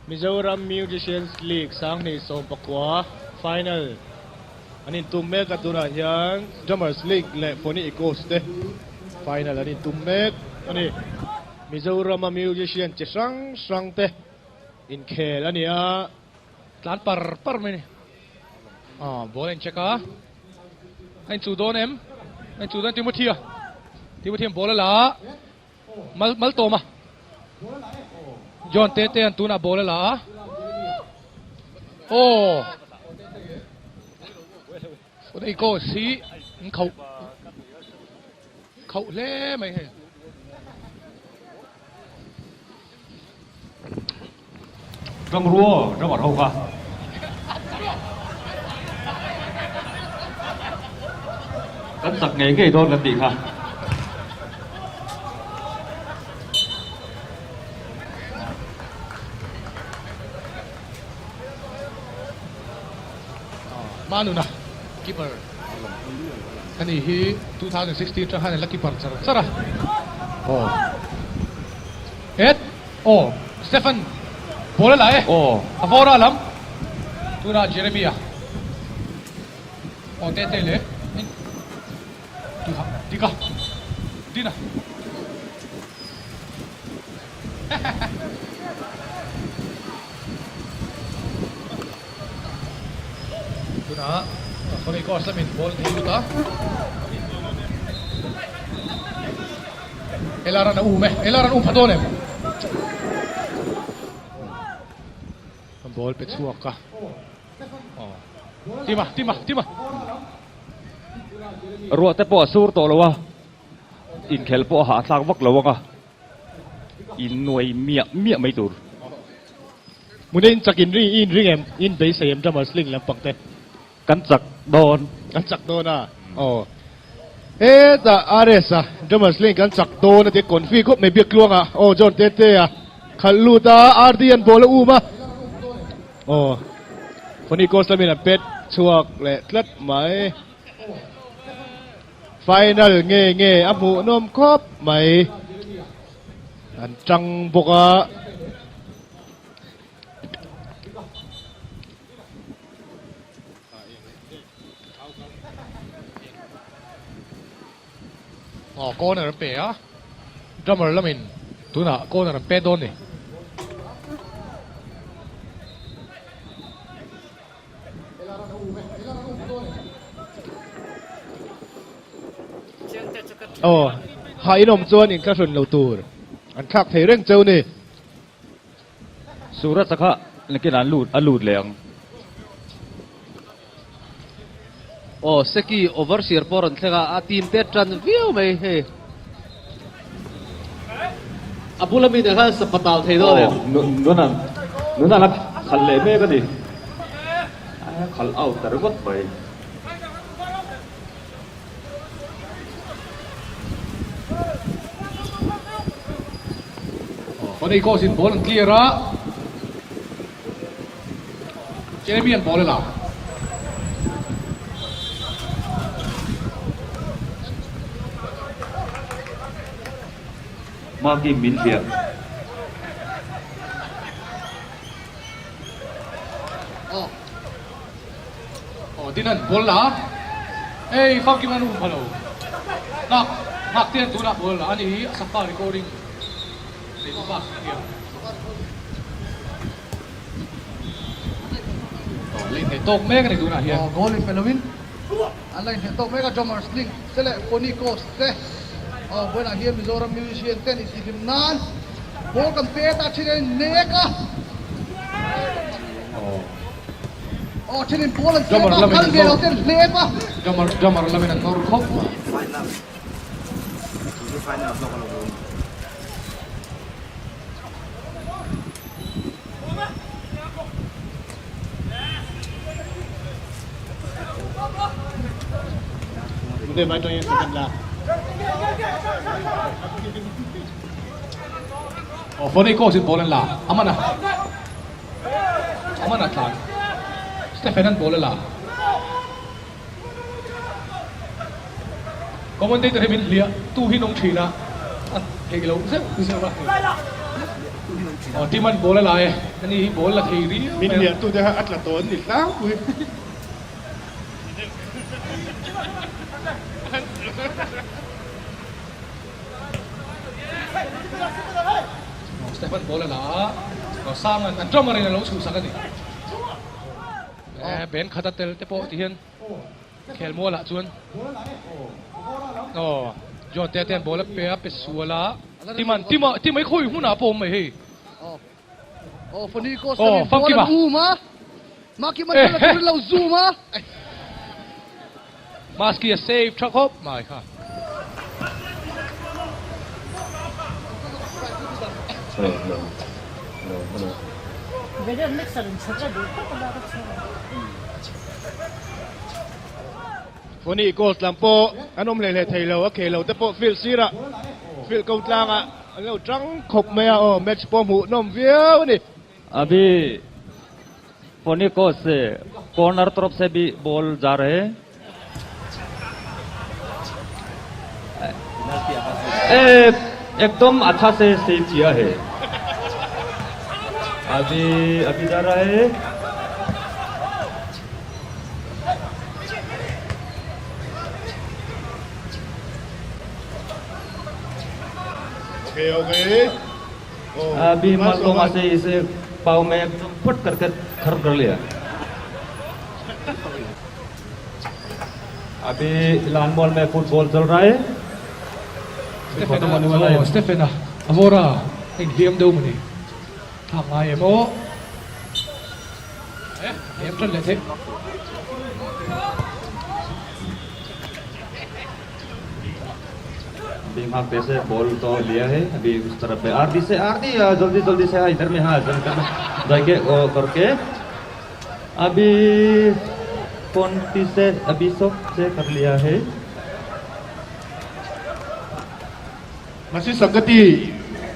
Mizoram Musicians League 2019 final an intum mek a, tunah hian Drummers League leh Funny Echoes te final an intum mek a ni. Mizorama musician chi hrang hrang te inkhel a ni a. Tlan par par mai a ni. Aw ball a incheck a, a inchuh dawn em? A inchuh dawn Timothy a, Timothy an ball a la a. Mal mal tawm a. John te te an tunah ball a la a. Aw. Funei coach hi an khauh khauh hle mai hei. Ramruo ramar ho kha. Kan chak ngei ngei dawn kan tih kha. Manuna keeper ani hi 2016 atang khan a la keeper char char a. Aw. Het! Aw! Stephen! Ball a la e! Aw! A vawr a lam! Tunah Jeremia. Aw Tete leh Tuha Dika Dina. Tunah Funny Course lamin ball an thei lut a. Elaran a um e, Elaran um pha dawn em? Ball pe chhuak a. Tima, Tima, Tima. Ruah te pawh a sur tawh lo a, inkhel pawh a hahthlak vak lo ang a, innuai miah miah mai tur. Hmuna in chak in ring in ring em? In beisei em drummer sling lampang te? Kan chak dawn. Kan chak dawn a? Aw. Hetah RS a drummer sling kan chak dawn a tia confi khawp mai biak tluang a. Aw John Tete a khalh lut a, RD an ball a um a. Aw. Funny Coast lamin an pet chhuak leh tlat mai. Final nge nge a hmuhnawm khawp mai. An tang bawk a. Aw corner an pe a, drummer lamin tunah corner an pe dawn ni. Aw ha in awm chuan in thlahrun lo tur an thlak thei reng cheu ni. Surat a kha nakin an lut a lut leh ang. Aw Seki overseer pawh rawn thleng a, a team te tan viau mai hei. A bula mi nen khan sapatal thei dawn em? Aw nunan nunan a khalh leh mek a ni. A khalh out ta ringawt mai. Funny Coast in ball an clear a, Jeremy an ball a la. Mark-in min hliah. Aw Dinan ball la ei famkim an um phalo nghak nghak te an tunah ball la ani hi a safa recording nei tu pa nia aw lei hneh tawk mek ani tunah hian aw goal in pe lovin an la inhneh tawk mek a drummers link te leh Funny Coast te aw vawiinah hian Mizoram musician ten intihhlim nan ball kan pe ta thin a innek a. Aw thenin ball an tlem a, kal ve lo ten hlep a. Drummer drummer lamin an nawr khawp mai. Aw Funny Coast in ball an la a man a. A man a tlan. Stephen an ball a la. Commentator hi min hliah tu hi nung thin a, a theih loh zeuh zeuh a. Aw Timan ball a la e, ani hi ball la thei riau Min mai a. hnialtute kha a tla tawh an ni tlangpui. Aw Stephen ball a la a, aw Sanga'n an drummer in a lo chhuhsak a ni. E band khat a tel te pawh ti hian khelmual ah chuan aw John te ten ball a pe a pe sual a Timan Tima Tima i khawi hmunah pawh awm mai hei. Aw Famkima Ehe Maski a save tha khawp mai kha. Funny goals lam pawh an awm hlei hlei thei lo, a khei lo te pawh field sirah field ko tlangah an lo tang khawp mai a, aw match pawh hmuhnawm viau a ni. Abhi Funny goals se corner taraf se bhi ball ja rahe hai ekdom acha se save kiya hai abhi abhi ja raha hai. Okay okay. Oh, अभी मलतोमा से इसे पाव में फट करके खर कर लिया अभी लान बॉल में फुटबॉल चल रहा है Stephen a aw Stephen a Avora a inhliam deuh mawni thlak ngai em aw e hliam tan leh theih. अभी वहाँ पे से बॉल तो लिया है अभी उस तरफ पे आरदी से आरदी जल्दी जल्दी से इधर में हाँ इधर में जाके वो करके अभी कौन से अभी सब से कर लिया है Mahse Sangati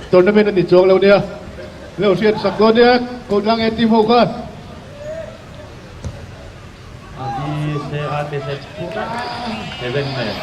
tournament a ni chuang lo nia, lo hriat sak dawn nia, Kotlang e team ho khan. Abhi se aate se pura heaven mein.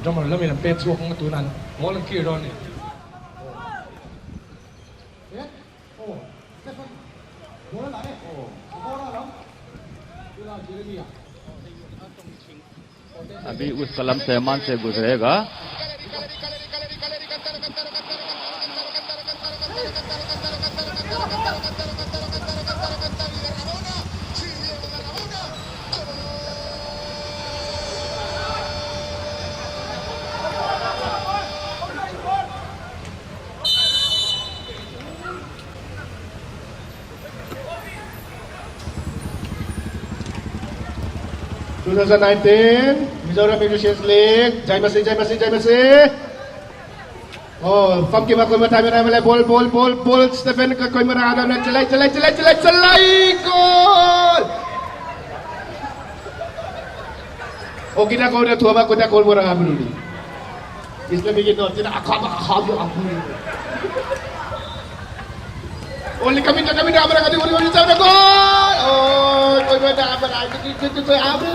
Drummer lamin an pet chhuak ang a tunah an ball an clear dawn a ni. Abhi us kalam se man se guzrega. 2019 Mizoram Musicians League Jai Masih Jai Masih Jai Masih Oh famkima koi mathai mai mai ball ball ball ball Stephen ka koi mara adam na chalai chalai chalai chalai chalai goal O kita ko na thuama ko ta kol mora amruli Islamic no tina akha akha Oli kami na kami na amra kami uri uri sa goal Oh koi mara amra koi koi amra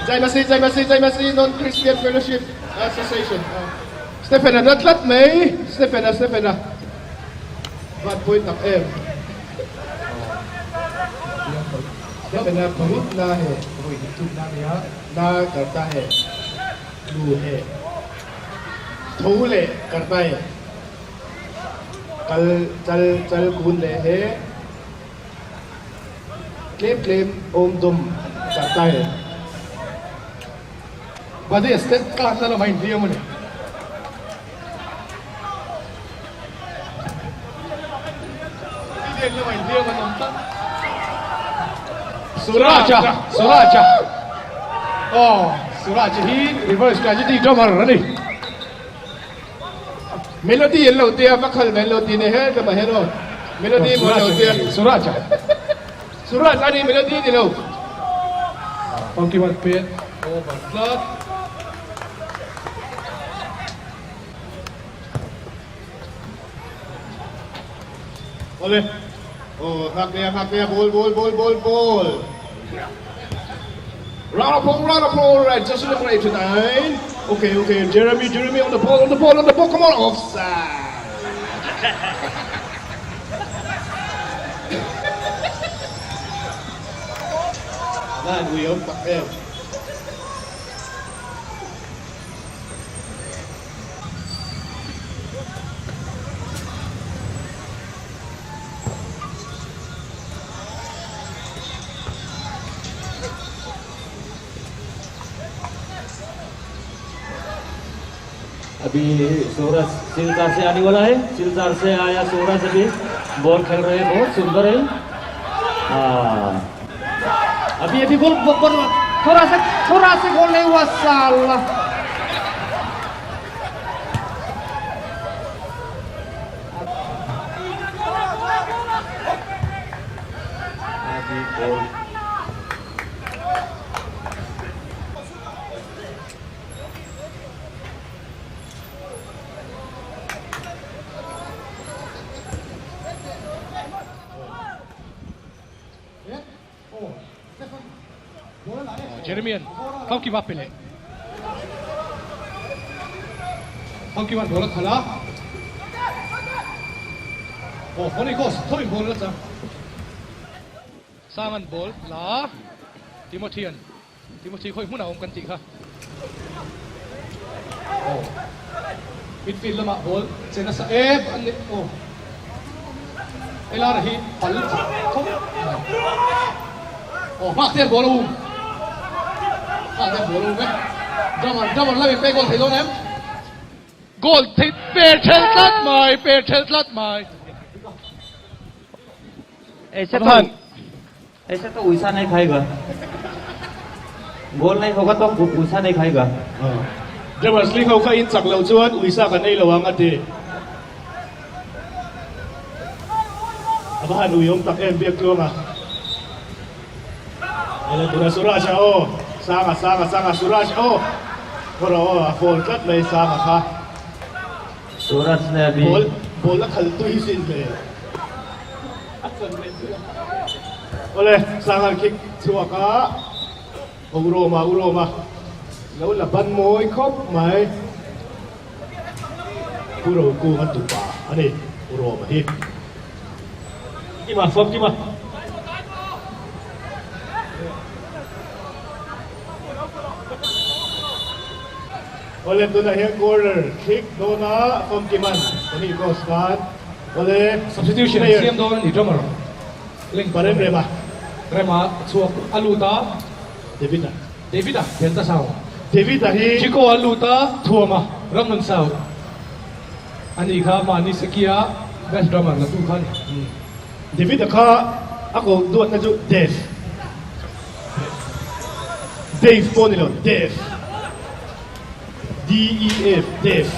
Jai Masih Jai Masih Jai Masih Non Christian Fellowship Association Stephen a na tlat mai Stephen a Stephen a van pawi tak em Stephen a bahut na he na karta he lu he tho leh karta he kal chal chal kun leh he Tlem tlem awm dawm karta he. Body step tlakna lamah inhliam a ni. Stadium lamah inhliam an awm tlat. Suraj-a. Suraj-a. Aw, Suraj-a hi Reverse Tragedy drummer a ni. Melody an lo tia, va khal mai an lo ti nia he lamah hian aw. Melody maw an lo tia. Suraj-a. Suraj a ni, Melody ni lo. Funky one pet over tlat. Awle. Aw, nghak nia, nghak nia, ball, ball, ball, ball, ball. Round of applause, round of applause, right, just number 89. Okay, okay, Jeremy, Jeremy on the ball, on the ball, on the ball, come on, offside. Van ui awm tak em. अभी सूरज सिलचार से आने वाला है सिलचार से आया सूरज अभी बॉल खेल रहे हैं बहुत सुंदर है हाँ अभी अभी गोल थोड़ा सा थोड़ा सा गोल नहीं हुआ साला अभी गोल Jeremian Famkima pe leh. Famkima'n ball a khalh a. Aw, Funny Ghost tho in ball a la chang. Sanga'n ball la a, Timothy-a'n Timothy khawi hmunah a awm kan tih kha. Aw, midfield lamah ball che nasa em an ni. Aw, Elara hi pal thawk mai. Aw, nghak te ball a um. Nghak te ball a um e. Drummer, drummer lamin pek goal thei dawn em? Goal thei per thelh tlat mai, per thelh tlat mai. ऐसे तो ऐसे तो उसा नहीं खाएगा गोल नहीं होगा तो उसा नहीं खाएगा Drummers League ho kha in chak loh chuan uisa kan ei lo ang a ti. A va han ui awm tak em biak tluanga. Ela tura Suraj a aw Sanga Sanga Sanga Suraj aw Kawr a aw a fall tlat mai Sanga kha. Suraj ne abhi. Ball ball a khal tui sin hmel. A chan leh chu. Awle Sanga kick chhuak a. U Roma U Roma lo la ban mawi khawp mai. Pu Rokunga tupa a ni U Roma hi. Kima fawm kima. Awle tunah hian corner kick dawn a Famkiman Tony Kroos khan awle Substitution an siam dawn a ni drummer link Parem Rema Rema chhuak a lut a David a David a Delta Sound David a hi Chico a lut a Thuama Ramnun Sound a ni kha mahni Sekia best drummer la tu kha a ni. David a kha a ko duatna chu Dave Dave pawh a ni lo Dave D-E-F Dave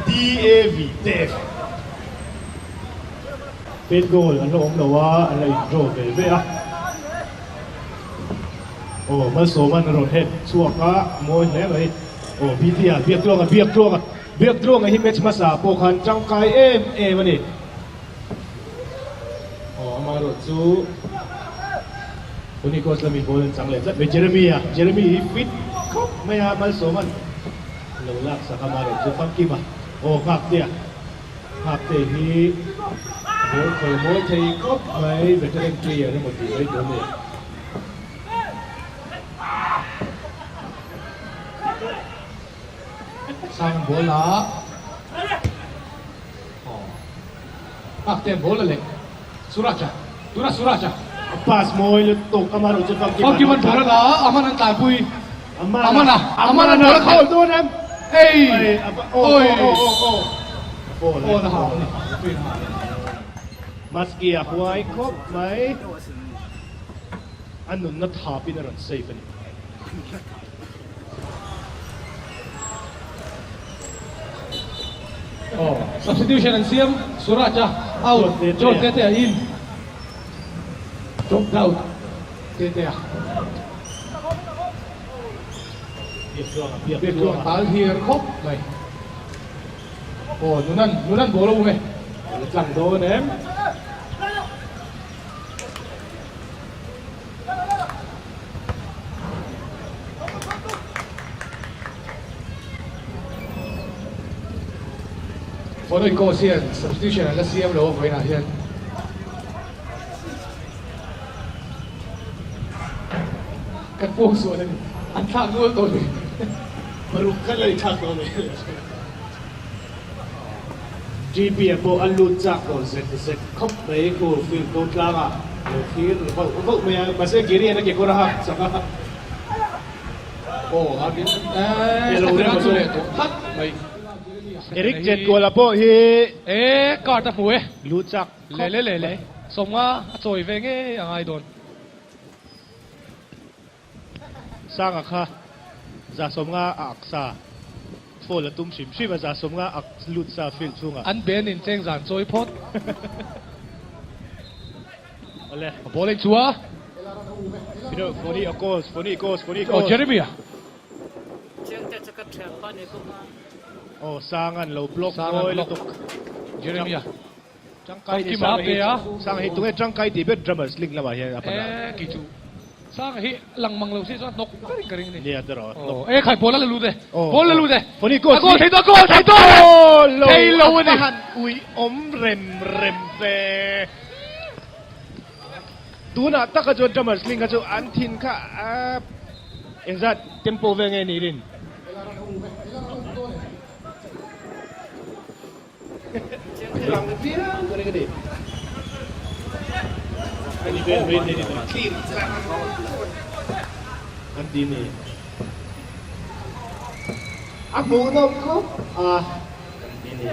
D-A-V Dave Pet goal an la awm lo a an la in draw ve ve a Aw Malsawman a rawn head chhuak a mawi hle mai Aw BT-a Biaktluanga Biaktluanga Biaktluanga hi match hmasa pawh khan tangkai em em a ni. Aw amaherawh chu Tony Kroos lamin ball an chang leh tlat mai. Jeremy-a, Jeremy hi fit khawp mai a, Malsawma'n lo lak sak a, amaherawh chu famkim a. Aw Nghaktea, Nghaktea hi ball khawi mawi thei khawp mai, veteran player emaw tih mai tur a ni. Sang ball a aw nghak te ball a leh Suraj a tuna Suraj a A pass mawi lutuk amaherawh chu Famkiman Famkiman ball a la a Aman an tlanpui Aman a Aman a ball a khawl dawn em Ei Oi Aw na ha a ni. Maski a huai khawp mai. A nunna thapin a rawn save a ni. Aw, substitution an siam Suraj a out, John Tetea in, dropped out Tetea. Biak tal hir khawp mai. Aw, Nunan, Nunan ball a um e. A la tlang dawn em? Following course hian substitution an la siam lo a vawiinah hian. Kan pawng sual a ni. An thlak nual tawh ni. Paruk kha la i thlak tawh ni. TP-a pawh a lut chak tawh zek zek khawp mai khu field ko tlangah lo thlir vauh vauh mai a, mahse Gary-a'n a kekawr a hak chak a. Aw a rin e Stephen-a chu leh tawh tlat mai. Eric Chetkuala pawh hi E card a hmu e. Lut chak khawp Le le le le Sawmnga a chawi ve ngei a ngai dawn. Sanga kha 150 a ak sa, foul a tum hrim hrim a, 150 ak lut sa field chhungah. An ben in cheng zan chawi phawt. Awle. A ball a inchhuah a. Fino, Foni a goals, Foni goals, Foni goals. Aw Jeremy a. Aw Sanga'n lo block mawi lutuk. Jeremy a. Tangkai ni Sanga hi Sanga hi tunge tangkai tih ber drummers link lamah hian a pan a. E kei chu Sanga hi lang mang lo se chuan hnawk ber in ka ring a ni. Nia tiraw hnawk. E khai ball a la lut e. Ball la lut e. Foni goal A goal thei tawh a goal thei tawh e. Thei lo a ni. A han ui awm rem rem ve. Tunah taka chuan drummers link kha chu an thin kha engzat tempo vel nge ni rin. Rang viau ka ring a ni. Ani vel mai thei ni clean an ti ni. A hmuhnawm khawp a kan ti ni.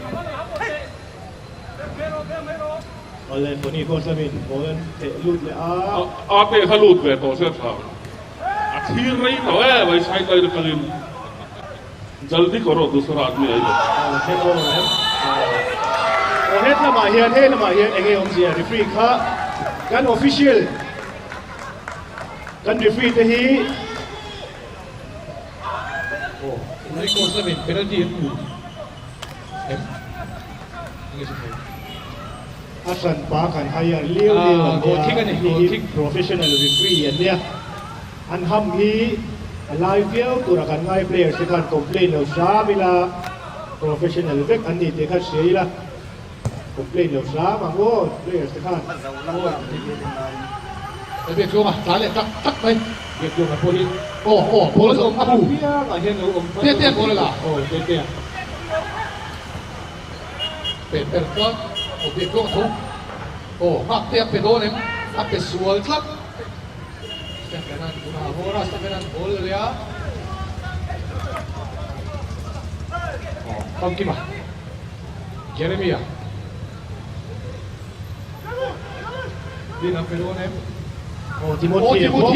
Awle Foni Ghost lamin ball an theh lut leh a. A te kha lut ve tawh se tha. A thlir rei tawh e mai sideline atangin. Jaldi karo dusra aadmi ai lo. Aw het lamah hian he lamah hian enge awmzia referee kha kan official kan referee te hi Aw Rico lamin penalty an hmu em enge chu thei. A hranpa kan hire liau liau an nia hei hi professional referee an nia. An ham hi a lai viau tura kan ngai players te khan complain lo hram ila, professional vek an ni tih kha hria ila, complain lo hram ang aw players te khan. Biakluanga tlan leh tak tak mai. Biakluanga pawh hi aw aw ball a awm a hu. Piangah hian lo awm Te te ball a la. Aw te te. Pe per tlat aw Biakluanga tho aw nghak te a pe dawn em a pe sual tlat. Stephenan tunah a vawr a, Stephenan ball la leh a. Aw, Famkima. Jeremia. Din a pe dawn em? Aw, Timothy a bawk.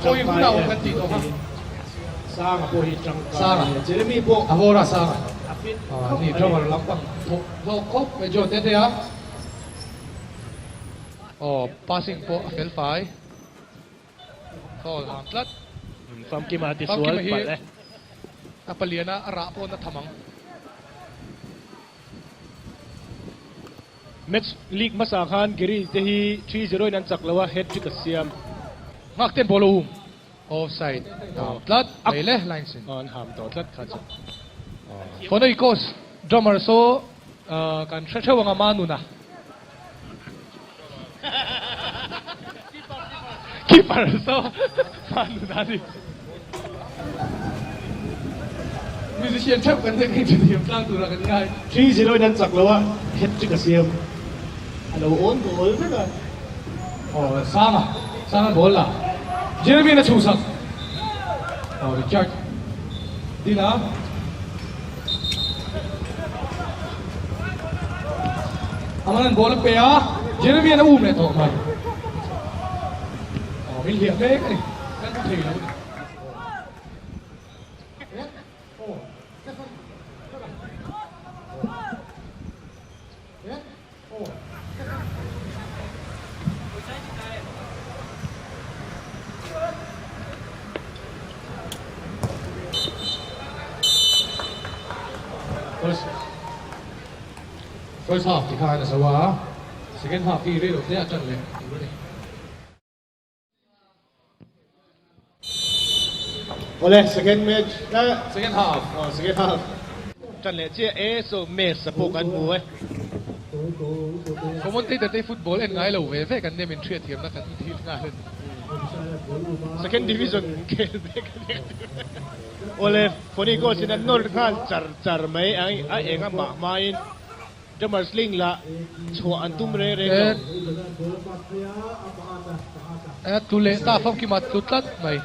Aw, i hunah awm kan tih tawh kha. Sanga pawh hi tangkai. Sanga. Jeremy pawh. A vawr a, Sanga. A ni, drummer lampang thawk hlawk khawp mai John Tete a. Aw, passing pawh a fel fai. Foul ham tlat. Famkima a tisual palh e. A paliana a rah pawh na tham ang. Match league hmasa khan Gary te hi 3-0 in an chak lo a, hat trick a siam. Nghak ten ball a um. Offside ham tlat mai le line sin. An ham tawh tlat kha chu. Phonoikos drummer saw kan hre theuh anga Manuna. Keeper saw Manuna a ni. Musician theuh kan nek hei chu thiam tlang tura kan ngai. 3-0 in an chak lo a, hat trick a siam. A lo awn ball vek a. Aw Sanga, Sanga ball la. Jeremy in a chhuhsak. Aw Richard Dina. Amanan ball a pe a. Jeremy-a'n a um leh tawh mai. Aw, min hliah mek a ni. Kan hmu thei lo a ni. First first half ti khan a zo a, second half hi rei lo te a tan leh tur a ni. Awle second match na Second half. Aw second half. Tan leh chiah e so match a pawh kan hmu e. Commentator te football en ngai lo ve ve kan nia min hriat thiamna kan dil nghal a ni. Second division khel ve kan nia. Awle Foni goals in an nawr nghal char char mai a eng a mah hmain. Drummers Link lah chhuah an tum reng reng lo. E tlu leh ta famkima tlu tlat mai.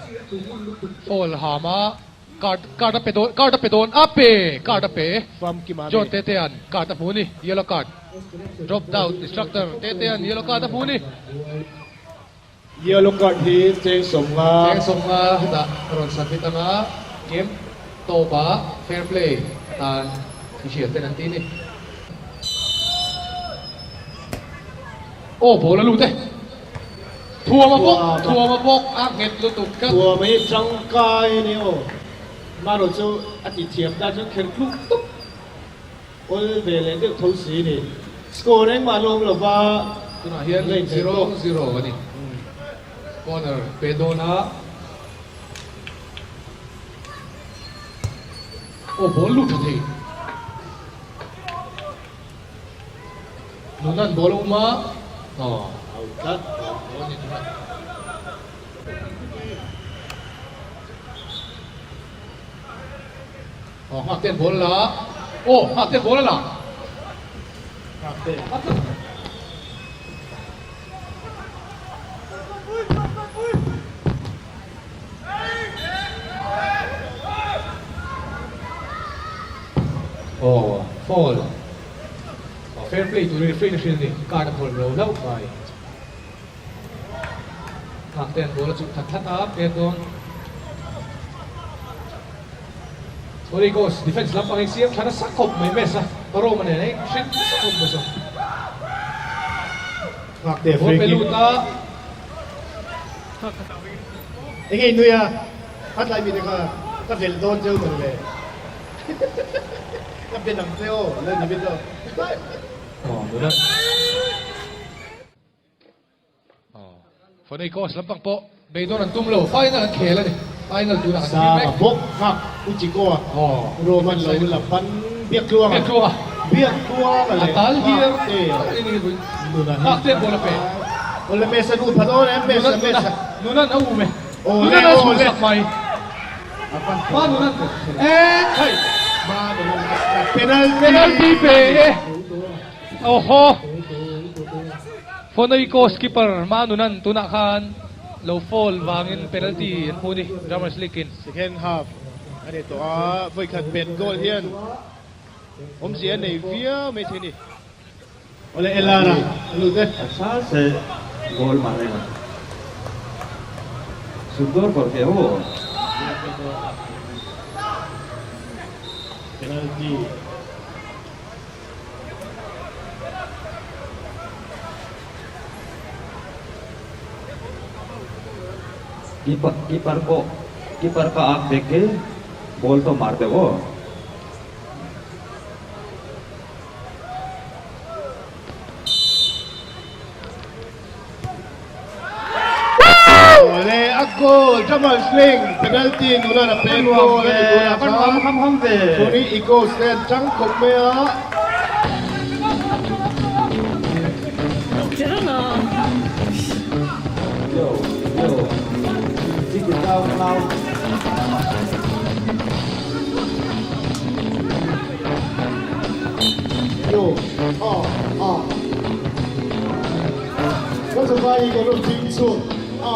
Foul ham a card card a pe dawn card a pe dawn a pe card a pe Famkima John Tetea'n card a hmu ni yellow card drop down instructor Tetea'n yellow card a hmu ni. Yellow card hi cheng sawmnga. Cheng sawmnga hetah rawn submit anga game tawp ah fair play atan i hriat ten an ti ni. Aw ball a lut e. Thuama bawk thuama bawk a nghet lutuk tlat. Thuama hi tangkai a ni aw. Marawh chu a ti thiam ta chuan kher tluk tawp. Awl ve leh deuh tho si ni. Score engmah la awm lova. Tunah hian 0, 0 a ni. Corner pe dawn a. Aw ball lut tha thei. Nunan ball a um a. Aw out tlat. Ball ni tunah. Aw nghak ten ball la aw nghak ten ball a la nghak ten aw foul aw fair play turin referee na hrilh ni card a phawlh lo hlauh mai Nghak ten ball a chuh that that a, pet dawn. Sorry coach, defense lam pang siam tha nasa khawp mai Mess a, Roma nen a hrin nasa khawp mai saw. Nghak te Ball pe lut a. Enge in nui a, a tlai mi te kha ka velh dawn cheu maw le. Ka ben ang che aw, lo ni bik lo. Aw, nula. Funny course lampang pawh beidawn an tum lo, final an khel a ni, final tunah an thlir mek. Sama bawk nghak U Chikoa Roman lo la pan Biaktluanga. Biaktluanga. Biaktluanga leh A tal hiar Nghakte nghakte ball a pe. Awle Mesa nu phat awn em Mesa Mesa. Nunan a um e. Nunan a chhun sak mai. Ma Nunan e hei. Ma Nunan penalty. Penalty pe e. Awhaw! Fonoiko skipper Manunan tunah khan lo foul vangin penalty an hmu ni Drummers League in. Second half a ni tawh a, vawikhat pet goal hian awmzia a nei viau mai thei ni. Awle Elana a lut e. Acha se goal marega. Sundor kawr ke aw. Penalty. Keeper keeper को keeper का आंख देख के ball तो मार दे वो Awle a goal Jamal Sling penalty nula na pen goal a ni tuna Kan ham ham ham ve. Tony Eagles te an chang khawp mai a. Yo yo Chiki chau nau. Yo ah ah Kan zavai kan rawn ding chhuak a.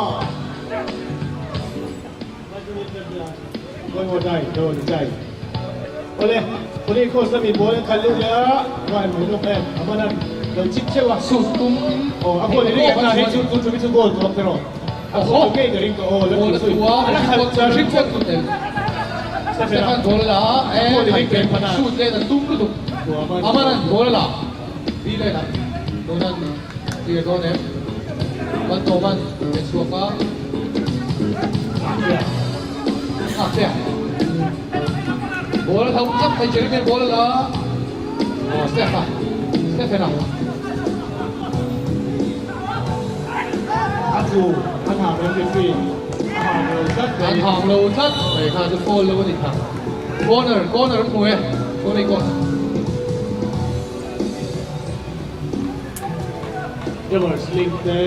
Awle, Police Coast lami ball an khalh lut leh a, ruah an hmuh nawk em? A man an. Lo chip theuh a. Shoot tum in. Aw a goal i ring em na hei chu tun chu chu goal tawp erawh. A goal ngei ka ring tawh aw la Goal a tu zui. tu a A la khalh char hring chuan tun tel. Stephen Stephen goal a la a A goal i ring em phana. Shoot len an tum lutuk. Amaran goal a la. Bi len a tunan clear dawn em. Maltawman pe chhuak a. Nghak che. Ball a tho tlat mai Jeremy ball a la. Aw Steph a. Stephen a. A tlu an hang em referee a hang lo tlat mai. An hang lo tlat mai kha chu foul lo a ni kha. Corner corner an hmu e. Corner corner. Evers link te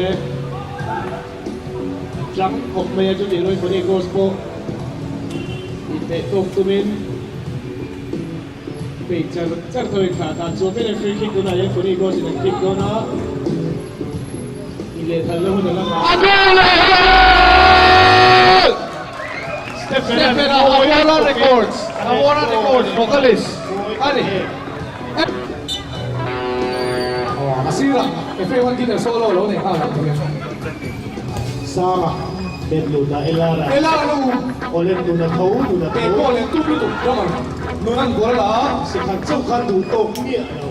tlang khawp mai a chutih ruai Funny Ghost pawh inneih tawk tumin bei char char tho in thlah dan chuan ber free kick tunah hian Funny Ghost in an kick dawn a inlehthal na hun a la nghah. A goal leh goal! Stephen Stephen a Amora Records Amora Records vocalist a ni. A sirah FA1 guitar solo lo nei nghal ang hian. Sanga bet lut a Elara. Elara lo um. Awle nuna tho nuna tho. Pet pawh leh tum lutuk drummer nunan goal a la a. Sikhat chauh khan duh tawk miah lo.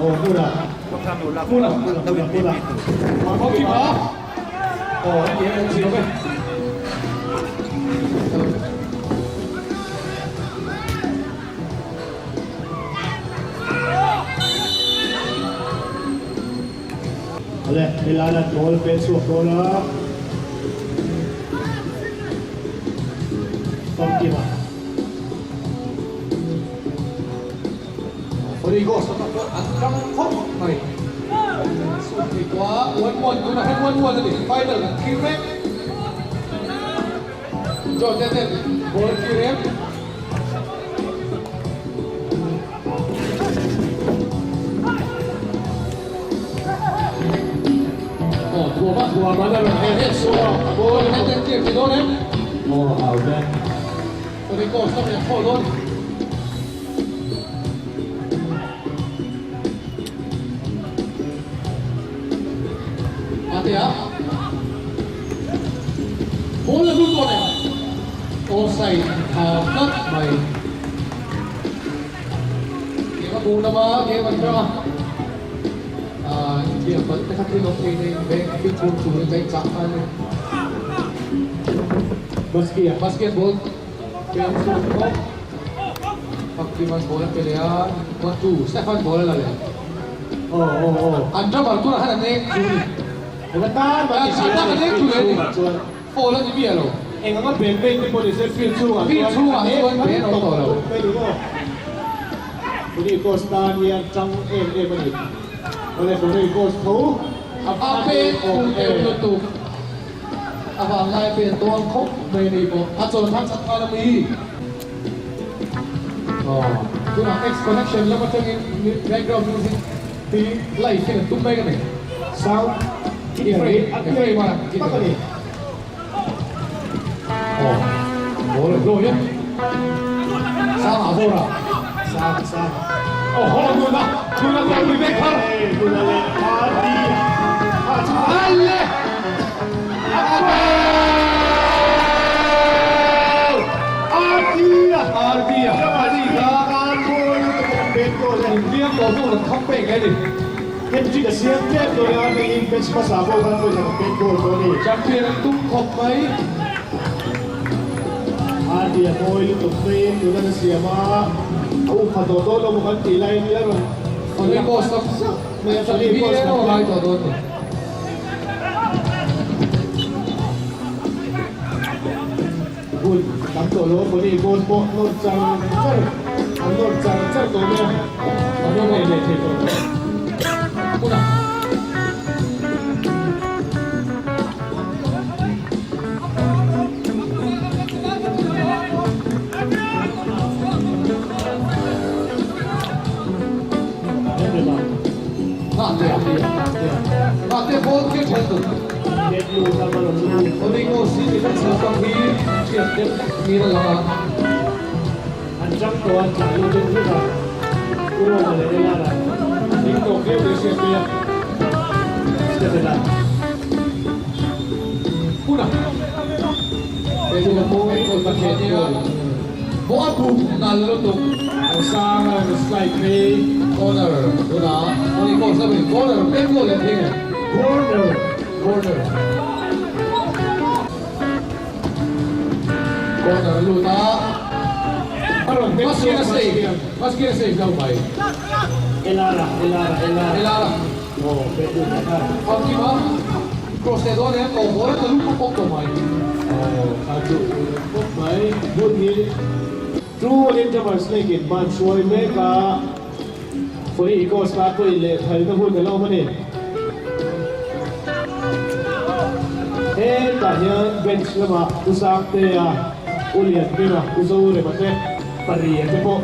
Aw hmuna. Hmuna. Hmuna hmuna. Aw kima. Aw an ti em an ti lo ve. Awle helai a goal pe chhuak dawn a. Famkima. Holy Ghost a pawh an tang khawp mai. Sawmhnih 1-1 tunah hian 1-1 a ni. Final kan thlir mek. John Teten ball a thlir em? Aw thuama thuama a rawn her her chhuak a ball Teten clear thei dawn em? Aw au ve. Holy Ghost a rawn thaw dawn. Atea ball a lut dawn em? Offside tha tlat mai. Game a buk lama game an hrang a. India palh te kha thil awm thei nei veng fimkhur turin ka inchah nghal a ni. Baskia. Basket ball pen chhuak bawk. Fakkiman ball a pe leh a, 1-2 Stefan ball a la leh. Aw aw aw. An drummer tunah khan a nek chu a ni. Eng atan mah ti si A tan a nek chu leh a ni. Foul a ni miah lo. Eng anga ben ben te pawh ni se field chhungah chuan Field chhungah chuan ben a awm tawh lo. Mai ni maw? Funny Ghost tan hian tang em em a ni. Awle Funny Ghost tho a pen awm em lutuk. A vanglai pen dawn khawp mai a ni pawh a chawn khan chak nghal a mi. Aw tunah X connection lam atangin background music hi live in an tum mek a ni. Sound Ephraim Ephraim a tak a ni. Aw ball a blow hian sang ah bawr a. Sang sang. Aw haw nuna nuna goal pui vek thar. Nuna leh Party a chu. Alle. A goal! Ardia! Ardia! Ardia! Tan goal lutuk a bet goal e. Infiam tawh hnu an kham pek e ni. Hat-trick a siam tep dawn a, hei match hmasa pawh khan vawi khat a bet goal tawh a ni. Champion an tum khawp mai. Ardia mawi lutuk maiin tuna na siam a, a upha tawh dawn lo bawk an tih laiin ila rawn Funny post tam mai a, funny post tam ngai tawh dawn ni. Hun tam tawh lo Funny post pawh nawr char char an nawr char char tawh mai a, an nawr leh leh thei tawh lo. Hmunah. Ngahte ball khi then tu. Rodrigo si defense lampang hi thiam deuh hlek niin a lang a. An chang tawh a, tlan lut deuh hlek a. U Roma leh Elara ding tawk viau tih a hriat mai a. Stephen-a. Huna. He chu ka mawi kawl ka hriat nia. Bawh a buk nal lutuk. Rosanga rawn slide phei. Corner tunah Tony Kroos lamin corner pek goal leh thing e. Corner. Corner. Corner a lut a. A rawn hnek Maskin a save. Maskin a save lo mai. Elara, Elara, Elara. Elara. Aw, pek lut leh nghal. Famkim a. Cross leh dawn em? Aw, ball a tla lut pawp pawp tawh mai. Aw, kha chu pawp mai. Hun hi 2-1 in Drummers Lake in hman hruai mek a. Fawni Eagles tan pawhin lehkhalna hun a la awm a ni. Hetah hian bench lamah U Sangtea, U Lianhminga, U Zorema te, Paria te pawh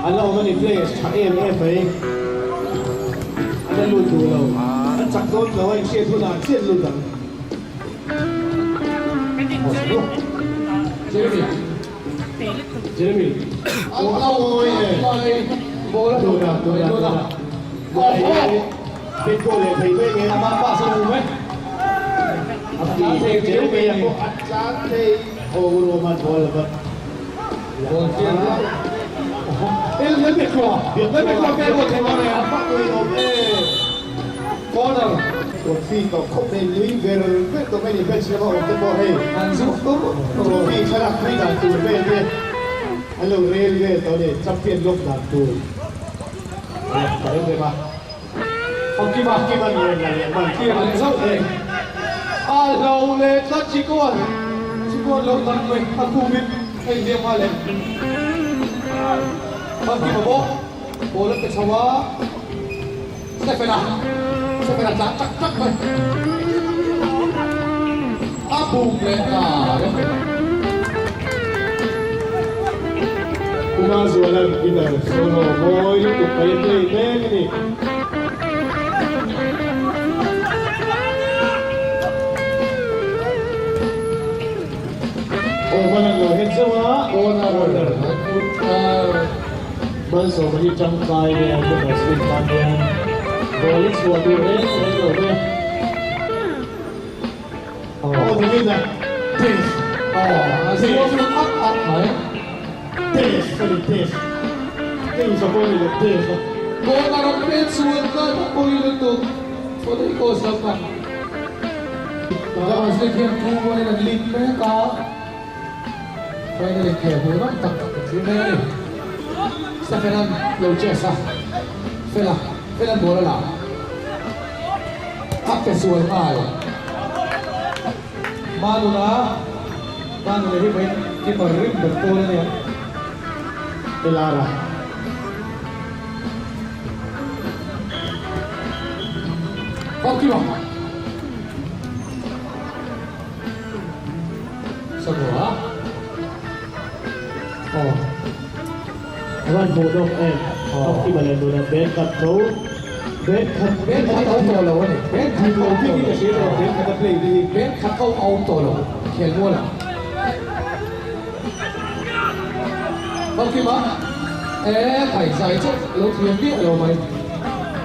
an la awm a ni. Players tha em em mai an la lut duh lo. An chak dawn lo a, inhriat hunah chiah lut ang. Jeremy. Jeremy. Tuna, tuna, tuna. Bingo leh thei mai nge. Amah pass a hmu mai. A ti Jeremy a pawh a tlan thei. Aw Roman ball a va. Ball fian la. El Lalbekhlua. Lalbekhlua ke ball thei mai a. Corner. Trophy tawh khawp mai nui ver ver tawh mai ni bench lama awm te pawh hei. An zu tur. Trophy thlalak pui dan tur vel te an lo rel vel tawh a ni. Champion lawk dan tur a lang ta rem rem a. Hawkima. Hawkima nuam la leh man Thiam leh zauh mai. A hlo leh tlat Chikawn. Chikawn lo dang mai a kumin a inhliam nghal leh. Hawkima bawk ball a pe chho a. Stephen-a Stephen-a tlan tak tak mai. A bum leh ta reng mai. Kuma Zualan guitar solo mawi lutuk mai a play mek a ni. Aw hman an lo het zeuh a. Corner. Malsawma hi tangkai nge a Thomas Rin tan hian ball hi chhuah duh reng reng lo ve. Aw David a test. Aw a zuam lut at at mai. Test a ni test. Test a pawh a ni lo test a. Corner a pet sual tlat a pawi lutuk. Fawlei kaw zam a. Thomas Rin hian 2-1 in an lead mek a. Final inkhel hmuh nawm tak tak thil mai a ni. Stephen-a'n lo chess a, Fela, Fela'n ball a la. A pe sual nghal. Manuna, Manuna hi vawiin keeper rim ber pawl a nia. Elara. Famkima. Samuha Aw A van hmuh nawm em Famkima leh nuna bag khat tho bag khat Bag khat a awm tawh lo a ni bag khat a awm tawh lo bag khat a play te hi bag khat a awm tawh lo khel mual ah Famkima e thai zai chu lo thiam miah lo mai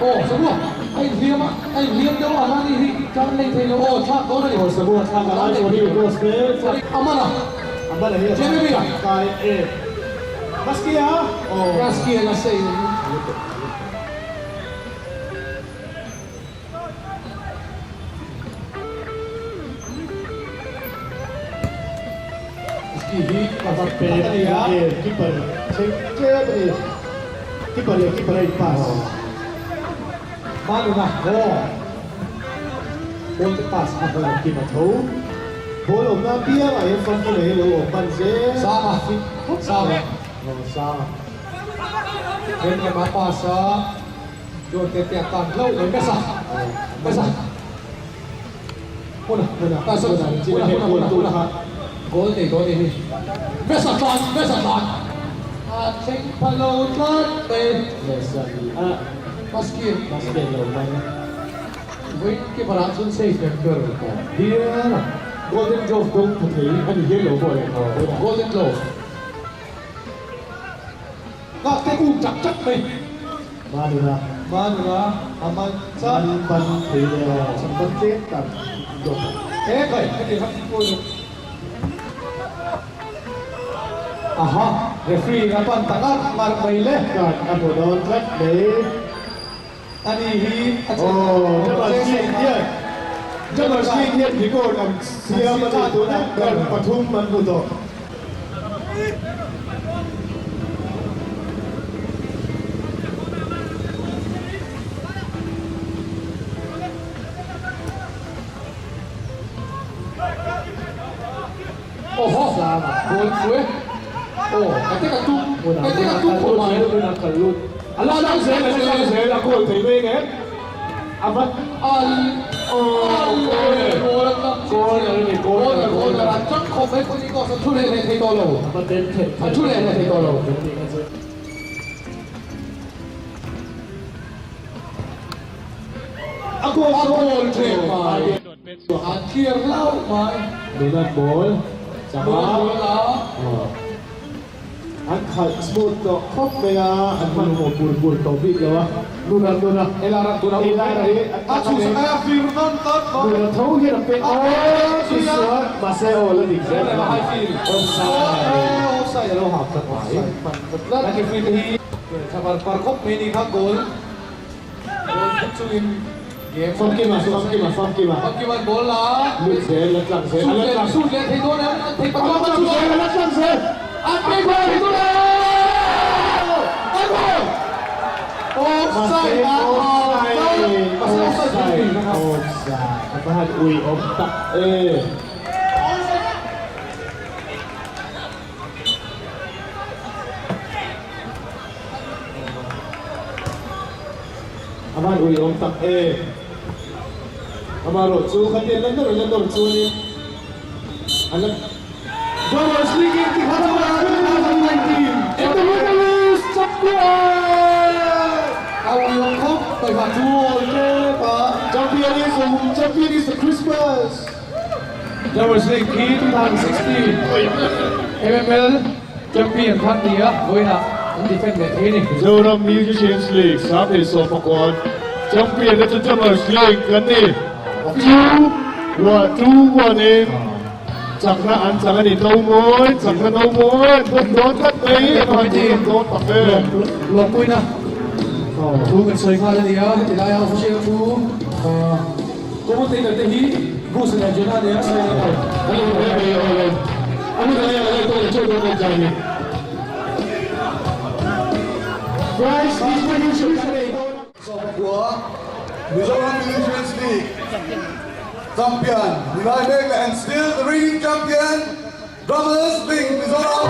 aw Samuha a inhliam a. A inhliam deuh a mahni hi tan lei thei lo aw thlak dawn a ni. Aw Samuel thlak a lai Tony Kroos te thlak. A man a. A man a hi a Jeremy a. Kai e. Maski a. Aw. Maski a la sei. Maski hi a va pe a ni a. Keeper thleng tlem a ni. Keeper leh keeper a in pass. Manuna aw Ball te pass a hman kim a tho. Ball awmna apiangah hian famkima hi lo awm hman zel. Sanga Sanga Aw Sanga. Then lama pass a John te te a tan hlauh mai Mesa Mesa Huna Huna Mesa Huna Huna Huna Huna Huna Goal nei dawn a ni hi Mesa tlan Mesa tlan A thleng pha lo tlat mai. Mesa ni a. Basket. Basket lo man. Vawiin keeper ah chuan safe ber ber Hial a. Golden Glove dawng tha thei a ni hial lo pawh le. Golden Glove. Nghak te um tak tak mai. Manuna. Manuna a man chak. Man ban thei leh aw. Chhan ban tlem tak dawt. E kai heti kha pawh ni. Aha, referee a pan ta ngar ngar mai le. Card a hmu dawn tlat mai. Ani hi a che Aw, Drummers League hian Drummers League hian record an siam a ni tunah card pathum an hmu tawh. Awhaw, goal chu e. Aw, ka te ka tum, ka te ka tum khawp mai. A la lang zel, a la lang zel, a goal thei mai ngem. A va al, al, corner a ni, corner, corner, an chang khawp mai pawh ni kawh, a thu leh leh thei tawh lo, a thu leh leh thei tawh lo. A goal A goal thei mai. An clear hlauh mai. Nunat ball chang a. Nunat ball a. An khalh smooth tawh khawp mai a, an hmanhmawh bur bur tawh bik lo a. Nuna nuna Elara tuna ur Elara hi a chhuhsak a fir nawn tawt bawk. Nuna tho hian a pek aw tisual mahse aw la dik zel High field. Offside. Offside a lo hap tlat mai. Lucky free te hi tha par par khawp mai ni kha goal. Goal thut chungin game. Famkima Famkima Famkima. Famkima'n ball la. Lut zel la tlang zel a la tlang. Shoot leh thei dawn em? An thei pathum A la tlang zel a la tlang zel. An thei goal thei dawn em? A goal! Offside a Offside. Mahse offside Offside. Offside. A va han ui awm tak e. A van ui awm tak e. Amaherawh chu khatiang la nawr la nawr chuanin an la Drummers League in ti khat a 2019 and the winner is champion! A ui awm khawp mai kha chu awl tep a. Champion is champion is the Christmas! Drummers League hi 2016 MML Champion kha an ni a, vawiinah an defend leh thei a ni. Mizoram Musicians League Sanghnih Sawhpakawn Champion te chu Drummers League an ni. Two two one in chakna an chak a ni. No mawi, chakna no mawi an pawm dawn tlat mai. A hman dawn tak e. Lawmpuina thu kan sawi nghal a ni a, heti laia official thu commentator te hi Bruce leh Jonah nia sawi a ni lo. Prize distribution kan nei dawn a. Sawmkua Mizoram Musicians League Champion ni lai mek leh and still the reigning champion Drummers League Mizoram.